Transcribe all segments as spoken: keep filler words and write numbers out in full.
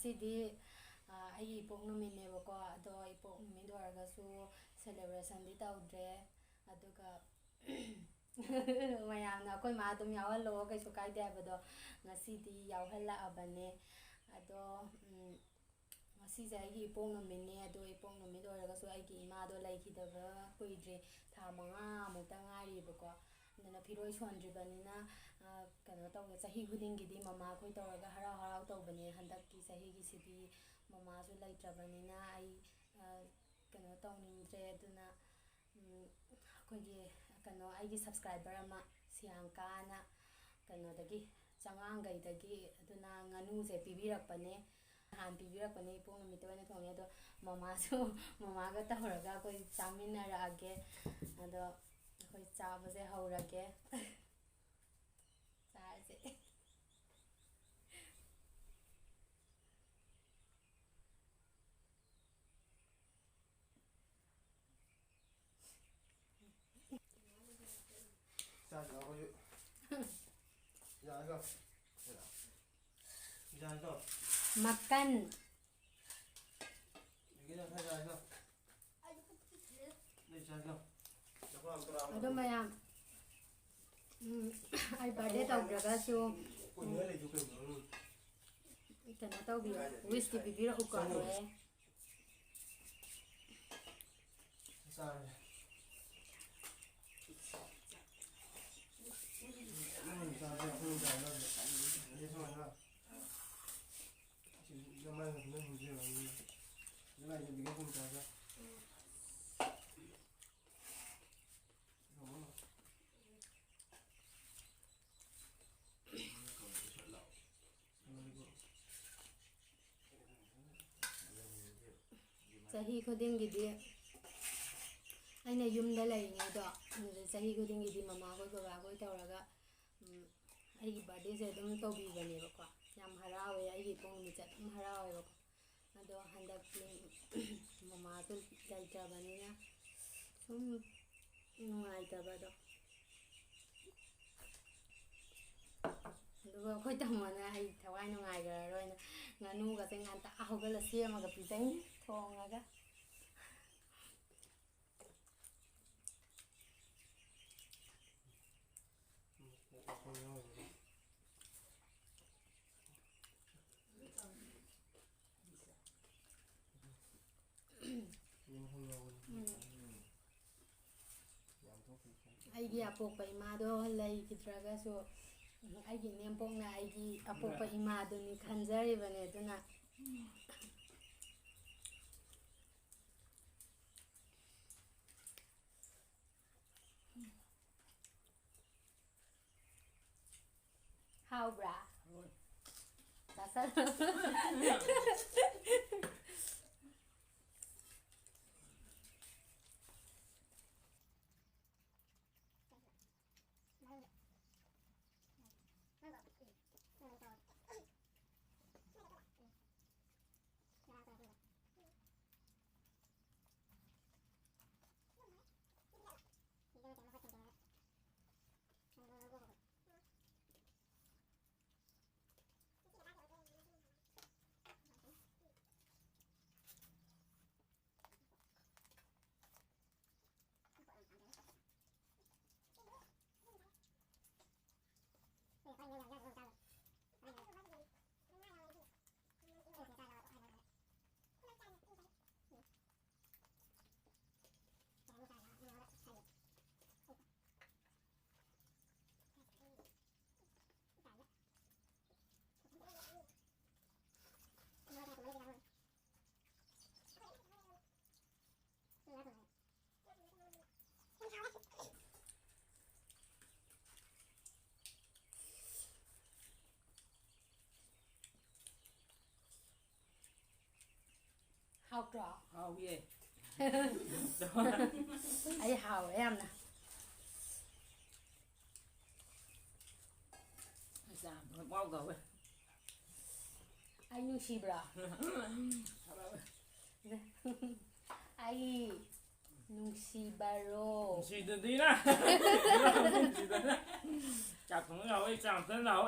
ꯉꯁꯤꯗꯤ, ꯑ, ꯑꯩꯒꯤ ꯏꯄꯣꯛ ꯅꯨꯃꯤꯠꯅꯦꯕꯀꯣ꯫ ꯑꯗꯣ ꯏꯄꯣꯛ ꯅꯨꯃꯤꯠ ꯑꯣꯏꯔꯒꯁꯨ celebration ꯗꯤ ꯇꯧꯗ꯭ꯔꯦ꯫ ꯑꯗꯨꯒ ꯃꯌꯥꯝꯅ "ꯑꯩꯈꯣꯏ ꯃꯥ ꯑꯗꯨꯝ ꯌꯥꯎꯍꯜꯂꯛꯑꯣ, ꯀꯩꯁꯨ ꯀꯥꯏꯗꯦ" ꯍꯥꯏꯕꯗꯣ ꯉꯁꯤꯗꯤ ꯌꯥꯎꯍꯜꯂꯛꯑꯕꯅꯦ꯫ ꯑꯗꯣ, ꯎꯝ, ꯉꯁꯤꯁꯦ ꯑꯩꯒꯤ ꯏꯄꯣꯛ ꯅꯨꯃꯤꯠꯅꯦ꯫ ꯑꯗꯣ ꯏꯄꯣꯛ ꯅꯨꯃꯤꯠ ꯑꯣꯏꯔꯒꯁꯨ ꯑꯩꯒꯤ ꯏꯃꯥꯗꯣ ꯂꯩꯈꯤꯗꯕ ꯀꯨꯏꯗ꯭ꯔꯤ, ꯊꯥ ꯃꯉꯥꯃꯨꯛꯇ ꯉꯥꯏꯔꯤꯕꯀꯣ꯫ ꯑꯗꯨꯅ ꯐꯤꯔꯣꯏ ꯁꯣꯟꯗ꯭ꯔꯤꯕꯅꯤꯅ, ꯑ, ꯀꯩꯅꯣ ꯇꯧꯕ, ꯆꯍꯤ ꯈꯨꯗꯤꯡꯒꯤꯗꯤ ꯃꯃꯥ ꯑꯩꯈꯣꯏ ꯇꯧꯔꯒ ꯍꯔꯥꯎ ꯍꯔꯥꯎ ꯇꯧꯕꯅꯦ꯫ ꯍꯟꯗꯛꯀꯤ ꯆꯍꯤꯒꯤꯁꯤꯗꯤ ꯃꯃꯥꯁꯨ ꯂꯩꯇ꯭ꯔꯕꯅꯤꯅ ꯑꯩ, ꯑ, ꯀꯩꯅꯣ ꯇꯧꯅꯤꯡꯗ꯭ꯔꯦ꯫ ꯑꯗꯨꯅ, ꯎꯝ, ꯑꯩꯈꯣꯏꯒꯤ, ꯀꯩꯅꯣ, ꯑꯩꯒꯤ subscriber ꯑꯃ ꯁꯤꯌꯥꯡꯀꯥꯅ ꯀꯩꯅꯣꯗꯒꯤ, ꯆꯉꯥꯡꯒꯩꯗꯒꯤ, ꯑꯗꯨꯅ ꯉꯥꯅꯨꯁꯦ ꯄꯤꯕꯤꯔꯛꯄꯅꯦ꯫ ꯅꯍꯥꯟ ꯄꯤꯕꯤꯔꯛꯄꯅꯦ, ꯏꯄꯣꯛ ꯅꯨꯃꯤꯠꯇ ꯑꯣꯏꯅ ꯊꯣꯡꯉꯦ꯫ ꯑꯗꯣ ꯃꯃꯥꯁꯨ, ꯃꯃꯥꯒ ꯇꯧꯔꯒ ꯑꯩꯈꯣꯏ ꯆꯥꯃꯤꯟꯅꯔꯛꯑꯒꯦ꯫ ꯑꯗꯣ ꯑꯩꯈꯣꯏ ꯆꯥꯕꯁꯦ ꯍꯧꯔꯒꯦ꯫ ꯆꯥꯔꯁꯦ꯫ ꯆꯥꯁꯤ ꯂꯥꯎ, ꯑꯩꯈꯣꯏꯁꯨ꯫ ꯌꯥꯔꯦꯀꯣ? ꯌꯥꯔꯦꯀꯣ? ꯃꯀꯟ꯫ ꯌꯦꯡꯒꯦ, ꯌꯥꯔꯦ, ꯌꯥꯔꯦꯀꯣ? ꯅꯣꯏ ꯆꯥꯁꯤ ꯂꯥꯎ꯫ ꯑꯗꯣ ꯃꯌꯥꯝ, ꯎꯝ, ꯑꯩ birthday ꯇꯧꯗ꯭ꯔꯒꯁꯨ, ꯎꯝ, ꯀꯩꯅꯣ ꯇꯧꯕꯤꯌꯨ, wish ꯇꯤ ꯄꯤꯕꯤꯔꯛꯎꯀꯣ꯫ ꯆꯥꯔꯦ꯫ ꯅꯪ ꯆꯥꯔꯦ, ꯑꯩꯈꯣꯏ ꯆꯥꯔꯦ꯫ ꯑꯩ ꯁꯨꯃꯥꯏꯅ꯫ ꯁꯤ ꯅꯃꯥꯏ ꯉꯥꯛꯇ ꯍꯧꯖꯤꯛ ꯍꯧꯖꯤꯛ꯫ ꯅꯃꯥꯏ ꯉꯥꯛꯇ ꯍꯧꯖꯤꯛ ꯆꯥꯔꯦ꯫ ꯆꯍꯤ ꯈꯨꯗꯤꯡꯒꯤꯗꯤ ꯑꯩꯅ ꯌꯨꯝꯗ ꯂꯩꯔꯤꯉꯩꯗꯣ, ꯑꯗꯨꯗ ꯆꯍꯤ ꯈꯨꯗꯤꯡꯒꯤꯗꯤ ꯃꯃꯥꯈꯣꯏ ꯕꯕꯥꯈꯣꯏ ꯇꯧꯔꯒ, ꯎꯝ, ꯑꯩꯒꯤ birthday ꯁꯦ ꯑꯗꯨꯝ ꯇꯧꯕꯤꯕꯅꯦꯕꯀꯣ꯫ ꯌꯥꯝ ꯍꯔꯥꯎꯋꯦ, ꯑꯩꯒꯤ ꯏꯄꯣꯛ ꯅꯨꯃꯤꯠꯁꯦ ꯑꯗꯨꯝ ꯍꯔꯥꯎꯋꯦꯕꯀꯣ꯫ ꯑꯗꯣ ꯍꯟꯗꯛꯇꯤ ꯃꯃꯥꯁꯨ ꯂꯩꯇ꯭ꯔꯕꯅꯤꯅ ꯁꯨꯝ ꯅꯨꯡꯉꯥꯏꯇꯕꯗꯣ꯫ ꯑꯗꯨꯒ ꯑꯩꯈꯣꯏ ꯇꯥꯃꯣꯅ ꯑꯩ ꯊꯋꯥꯏ ꯅꯨꯡꯉꯥꯏꯈ꯭ꯔꯔꯣꯏꯅ ꯉꯥꯅꯨꯒꯁꯦ ꯉꯟꯇꯥ ꯍꯧꯒꯠꯂ ꯁꯦꯝꯃꯒ ꯄꯤꯖꯩꯅꯦ, ꯊꯣꯡꯉꯒ꯫ ꯎꯝ꯫ ꯑꯩꯒꯤ ꯑꯄꯣꯛꯄ ꯏꯃꯥꯗꯣ ꯂꯩꯈꯤꯗ꯭ꯔꯒꯁꯨ, ꯑꯩꯒꯤ ꯏꯅꯦꯝꯄꯣꯛꯅ ꯑꯩꯒꯤ ꯑꯄꯣꯛꯄ ꯏꯃꯥꯗꯨꯅꯤ ꯈꯟꯖꯔꯤꯕꯅꯦ꯫ ꯑꯗꯨꯅ ꯍꯥꯎꯕ꯭ꯔꯥ? ꯍꯣꯏ꯫ ꯆꯥꯁꯜꯂꯣ꯫ ꯍꯥꯎꯇ꯭ꯔꯣ? ꯍꯥꯎꯌꯦ꯫ ꯑꯩ ꯍꯥꯎꯋꯦ ꯌꯥꯝꯅ꯫ ꯑꯩ ꯆꯥ ꯃꯍꯥꯎ ꯇꯧꯋꯦ꯫ ꯑꯩ ꯅꯨꯡꯁꯤꯕ꯭ꯔꯥ? ꯑꯩ ꯅꯨꯡꯁꯤꯕꯔꯣ? ꯅꯨꯡꯁꯤꯗꯗꯤꯅ꯫ ꯅꯨꯡꯁꯤꯗꯅ꯫ ꯆꯥꯛ ꯊꯣꯡꯕ ꯂꯥꯛꯑꯣ, ꯑꯩ ꯆꯥ ꯑꯝꯇ ꯂꯥꯛꯑꯣ꯫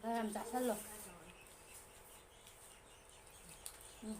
ꯈꯔ ꯌꯥꯝ ꯆꯥꯁꯜꯂꯣ꯫ ꯎꯝ꯫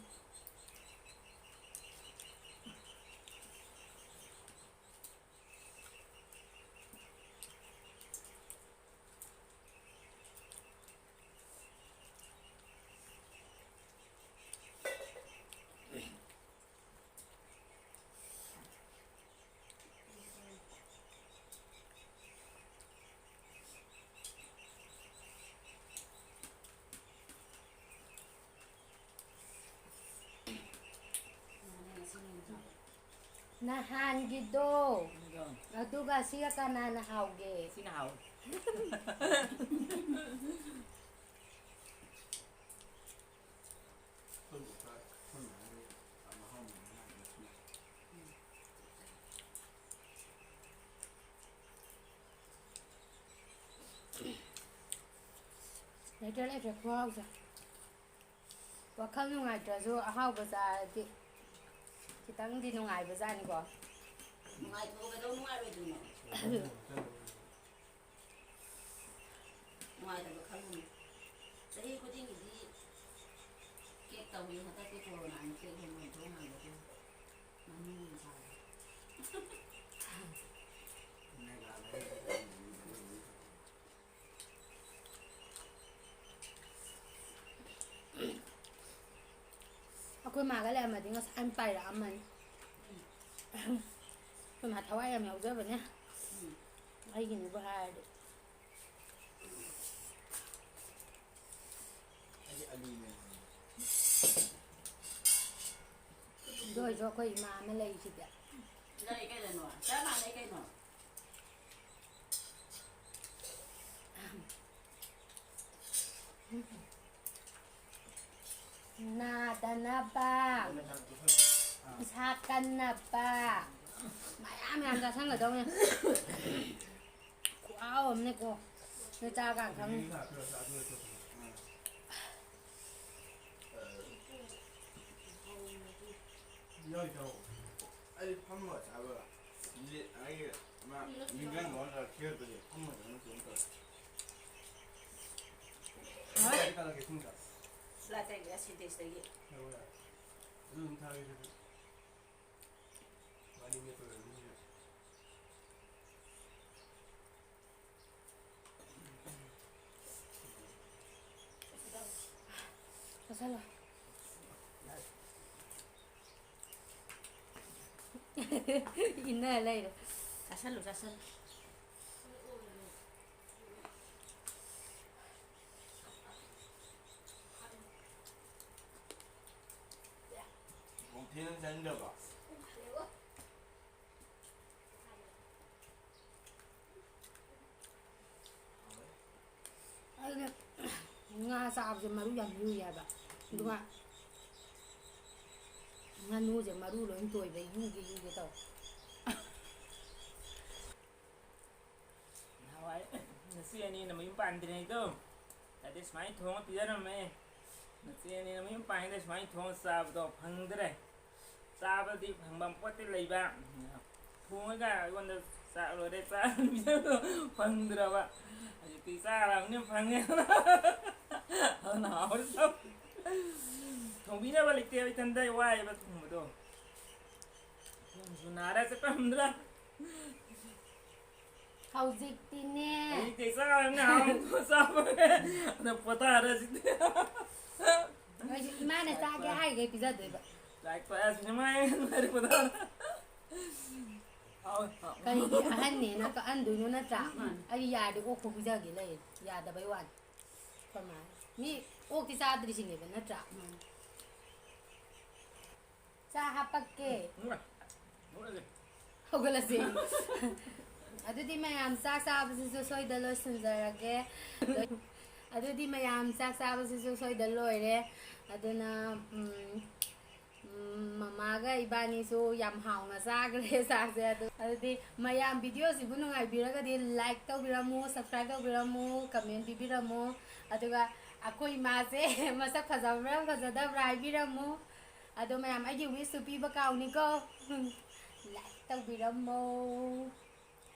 ꯅꯍꯥꯟꯒꯤꯗꯣ, ꯑꯗꯨꯒ ꯁꯤꯒ ꯀꯅꯥꯅ ꯍꯥꯎꯒꯦ? ꯁꯤꯅ ꯍꯥꯎꯋꯦ꯫ ꯂꯩꯇ꯭ꯔꯦ, ꯂꯩꯇ꯭ꯔꯦ, ꯈꯨꯍꯥꯎꯁꯦ꯫ ꯋꯥꯈꯜ ꯅꯨꯡꯉꯥꯏꯇ꯭ꯔꯁꯨ ꯑꯍꯥꯎꯕ ꯆꯥꯔꯗꯤ ꯈꯤꯇꯪꯗꯤ ꯅꯨꯡꯉꯥꯏꯕꯖꯥꯠꯅꯤꯀꯣ꯫ ꯅꯨꯡꯉꯥꯏꯊꯣꯛꯑꯒ ꯀꯩꯗꯧ ꯅꯨꯡꯉꯥꯏꯔꯣꯏꯗꯣꯏꯅꯣ? ꯅꯨꯡꯉꯥꯏꯇꯕ ꯈꯜꯂꯨꯅꯨ꯫ ꯆꯍꯤ ꯈꯨꯗꯤꯡꯒꯤꯗꯤ ꯀꯦꯛ ꯇꯧꯏ, ꯍꯟꯗꯛꯇꯤ ꯀꯣꯔꯣꯅꯥꯅ ꯀꯦꯛ ꯍꯦꯟꯅ ꯑꯣꯟꯊꯣꯛ ꯃꯥꯟꯕꯗꯨ ꯃꯃꯤꯡ ꯑꯣꯏꯅ ꯆꯥꯔꯦ꯫ ꯑꯩꯈꯣꯏ ꯃꯥꯒ ꯂꯩꯔꯝꯃꯗꯤ ꯉꯁꯥꯏ ꯄꯥꯏꯔꯛꯑꯝꯃꯅꯤ꯫ ꯑꯩꯈꯣꯏ ꯃꯥ ꯊꯋꯥꯏ ꯌꯥꯝ ꯌꯥꯎꯖꯕꯅꯦ꯫ ꯎꯝ꯫ ꯑꯩꯒꯤꯅꯦꯕꯨ ꯍꯥꯏꯔꯗꯤ꯫ ꯑꯗꯨ ꯑꯣꯏꯔꯁꯨ ꯑꯩꯈꯣꯏ ꯏꯃꯥ ꯑꯃ ꯂꯩꯔꯤꯁꯤꯗꯤ꯫ ꯂꯩ ꯀꯩꯅꯣ? ꯆꯞ ꯃꯥꯟꯅꯩ ꯀꯩꯅꯣ? ꯅꯥꯗꯅꯕ, ꯏꯁꯥ ꯀꯟꯅꯕ, ꯃꯌꯥꯝ ꯃꯌꯥꯝ ꯆꯥꯁꯟꯒꯗꯧꯅꯦ꯫ ꯈꯨꯍꯥꯎ ꯑꯃꯅꯦꯀꯣ, ꯅꯣꯏ ꯆꯥꯔꯀꯥꯟ ꯈꯪꯅꯤ꯫ ꯑꯩ ꯐꯝꯃꯒ ꯆꯥꯕ, ꯑꯩꯒꯤ ꯑꯃ ꯅꯤꯡꯖꯪ ꯅꯨꯡꯉꯣꯟꯗ ꯈꯦꯠꯄꯁꯦ ꯐꯝꯃꯒ ꯑꯗꯨꯝ ꯇꯧꯋꯦ꯫ ꯍꯣꯏ꯫ ꯀꯥꯏꯗ ꯀꯥꯏꯗ ꯀꯩꯁꯨꯝꯗ? ꯁꯤꯂꯥ ꯆꯥꯏꯒꯦ, ꯁꯤꯟꯇꯦꯛꯁꯇꯒꯤ꯫ ꯌꯧꯔꯦ꯫ ꯑꯗꯨ ꯑꯗꯨꯝ ꯊꯥꯒꯦ ꯑꯗꯨꯗꯤ꯫ ꯃꯥꯗꯤ ꯃꯦꯠꯄ ꯂꯣꯏꯔꯕꯅꯤꯅ꯫ ꯆꯥꯁꯜꯂꯣ꯫ ꯏꯟꯅ ꯂꯩꯔꯦ꯫ ꯆꯥꯁꯜꯂꯨ, ꯆꯥꯁꯜꯂꯨ꯫ ꯃꯣꯡꯊꯦꯅ ꯆꯥꯅꯤꯡꯗꯕ꯫ ꯑꯩꯅ ꯉꯥ ꯆꯥꯕꯁꯦ ꯃꯔꯨ ꯌꯥꯝ ꯌꯨꯏ ꯍꯥꯏꯕ꯫ ꯑꯗꯨꯒ ꯉꯥꯅꯨꯁꯦ ꯃꯔꯨ ꯂꯣꯏ ꯇꯣꯏꯕ, ꯌꯨꯒꯦ ꯌꯨꯒꯦ ꯇꯧꯋꯦ꯫ ꯅꯍꯥꯟꯋꯥꯏ ꯅꯆꯦ ꯑꯅꯤꯅ ꯃꯌꯨꯝ ꯄꯥꯟꯗ꯭ꯔꯤꯉꯩꯗꯣ, ꯑꯗꯩ ꯁꯨꯃꯥꯏꯅ ꯊꯣꯡꯉ ꯄꯤꯖꯔꯝꯃꯦ꯫ ꯅꯆꯦ ꯑꯅꯤꯅ ꯃꯌꯨꯝ ꯄꯥꯟꯉꯩꯗ ꯁꯨꯃꯥꯏꯅ ꯊꯣꯡꯉ ꯆꯥꯕꯗꯣ ꯐꯪꯗ꯭ꯔꯦ꯫ ꯆꯥꯕꯗꯤ ꯐꯪꯐꯝ ꯄꯣꯠꯇꯤ ꯂꯩꯕ꯫ ꯊꯣꯡꯉꯒ ꯑꯩꯉꯣꯟꯗ ꯆꯥꯛ ꯂꯣꯏꯔꯦ, ꯆꯥꯛ ꯄꯤꯖꯕꯗꯣ ꯐꯪꯗ꯭ꯔꯕ꯫ ꯍꯧꯖꯤꯛꯇꯤ ꯆꯥꯔꯕꯅꯤꯅ ꯐꯪꯉꯦ꯫ ꯑꯗꯨꯅ ꯍꯥꯎꯔꯦ꯫ ꯊꯣꯡꯕꯤꯅꯕ ꯂꯩꯇꯦꯕ, ꯏꯊꯟꯗ ꯋꯥꯏꯌꯦꯕ ꯊꯣꯡꯕꯗꯣ꯫ ꯈꯣꯡꯁꯨ ꯅꯥꯔ ꯆꯠꯄ ꯉꯝꯗ꯭ꯔꯦ꯫ ꯍꯧꯖꯤꯛꯇꯤꯅꯦ꯫ ꯍꯧꯖꯤꯛꯇꯤ ꯆꯥꯔꯕꯅꯤꯅ ꯍꯥꯎꯅ ꯆꯥꯕ ꯐꯪꯉꯦ꯫ ꯑꯗꯣ ꯄꯣꯊꯥꯔꯦ ꯍꯧꯖꯤꯛꯇꯤ꯫ ꯑꯩꯁꯨ ꯏꯃꯥꯅ ꯆꯥꯒꯦ ꯍꯥꯏꯔꯤꯈꯩ ꯄꯤꯖꯗꯣꯏꯕ꯫ ꯂꯥꯏꯔꯤꯛ ꯄꯥ ꯌꯥꯁꯤꯅꯦ ꯃꯥꯏ ꯂꯥꯏꯔꯤꯛ ꯄꯥ꯫ ꯍꯥꯎ, ꯍꯥꯎ꯫ ꯀꯔꯤꯒꯤ ꯑꯍꯟꯅꯦꯅ ꯀꯛꯍꯟꯗꯣꯏꯅꯣ ꯅꯠꯇ꯭ꯔꯥ? ꯎꯝ꯫ ꯑꯩ ꯌꯥꯔꯗꯤ ꯑꯣꯛ ꯄꯤꯖꯒꯦ ꯂꯩ, ꯌꯥꯗꯕꯩ ꯋꯥꯅꯤ꯫ ꯑꯩꯈꯣꯏ ꯃꯥꯅ꯫ ꯃꯤ ꯑꯣꯛꯇꯤ ꯆꯥꯗ꯭ꯔꯤꯁꯤꯅꯦꯕ ꯅꯠꯇ꯭ꯔꯥ? ꯎꯝ꯫ ꯆꯥ ꯍꯥꯞꯄꯛꯀꯦ꯫ ꯎꯝ, ꯎꯝ, ꯎꯝ꯫ ꯍꯧꯒꯠꯂꯁꯦ꯫ ꯑꯗꯨꯗꯤ ꯃꯌꯥꯝ ꯆꯥꯛ ꯆꯥꯕꯁꯤꯁꯨ ꯁꯣꯏꯗ ꯂꯣꯏꯁꯤꯟꯖꯔꯒꯦ꯫ ꯑꯗꯨꯗꯤ ꯃꯌꯥꯝ ꯆꯥꯛ ꯆꯥꯕꯁꯤꯁꯨ ꯁꯣꯏꯗ ꯂꯣꯏꯔꯦ꯫ ꯑꯗꯨꯅ ꯎꯝ, ꯎꯝ, ꯃꯃꯥꯒ ꯏꯕꯥꯅꯤꯁꯨ ꯌꯥꯝ ꯍꯥꯎꯅ ꯆꯥꯈ꯭ꯔꯦ ꯆꯥꯛꯁꯦ꯫ ꯑꯗꯨ ꯑꯗꯨꯗꯤ ꯃꯌꯥꯝ ꯚꯤꯗꯤꯑꯣꯁꯤꯕꯨ ꯅꯨꯡꯉꯥꯏꯕꯤꯔꯒꯗꯤ ꯂꯥꯏꯛ ꯇꯧꯕꯤꯔꯝꯃꯨ, ꯁꯕꯁꯀ꯭ꯔꯥꯏꯕ ꯇꯧꯕꯤꯔꯝꯃꯨ, ꯀꯃꯦꯟ ꯄꯤꯕꯤꯔꯝꯃꯨ꯫ ꯑꯗꯨꯒ ꯑꯩꯈꯣꯏ ꯏꯃꯥꯁꯦ ꯃꯁꯛ ꯐꯖꯕ꯭ꯔꯥ ꯐꯖꯗꯕ꯭ꯔꯥ ꯍꯥꯏꯕꯤꯔꯝꯃꯨ꯫ ꯑꯗꯣ ꯃꯌꯥꯝ ꯑꯩꯒꯤ ꯋꯤꯁꯁꯨ ꯄꯤꯕ ꯀꯥꯎꯅꯤꯀꯣ꯫ ꯂꯥꯏꯛ ꯇꯧꯕꯤꯔꯝꯃꯣ꯫